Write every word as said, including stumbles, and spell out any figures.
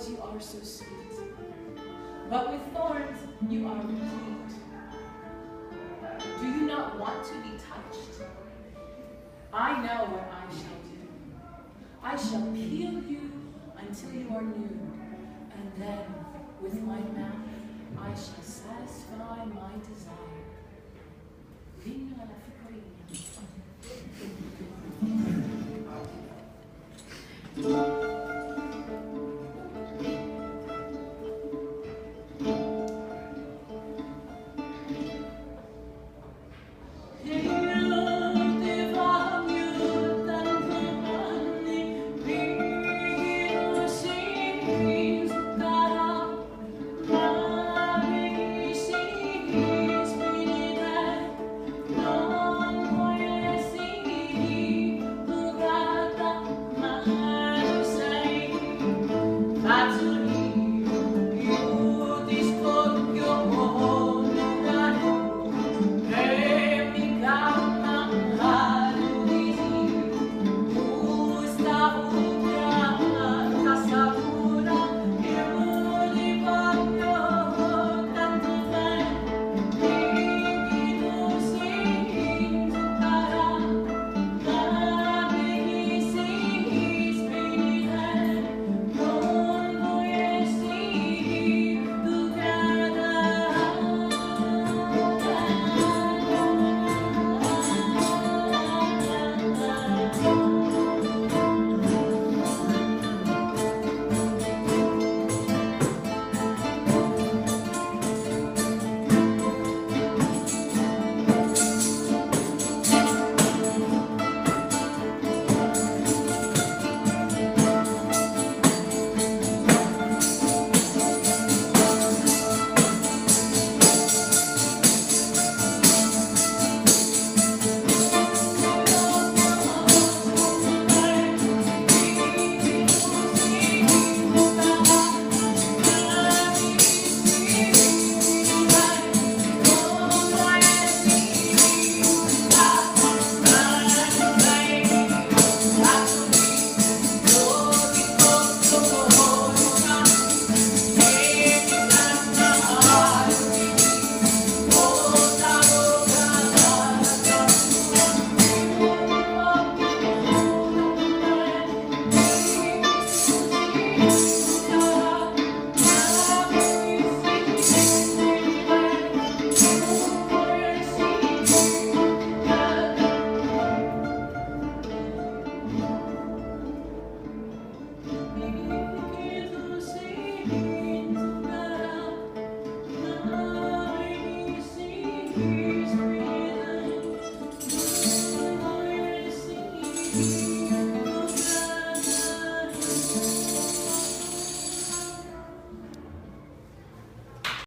You are so sweet, but with thorns you are replete. Do you not want to be touched? I know what I shall do. I shall peel you until you are nude, and then with my mouth I shall satisfy my desire. Vinnu la ficorina.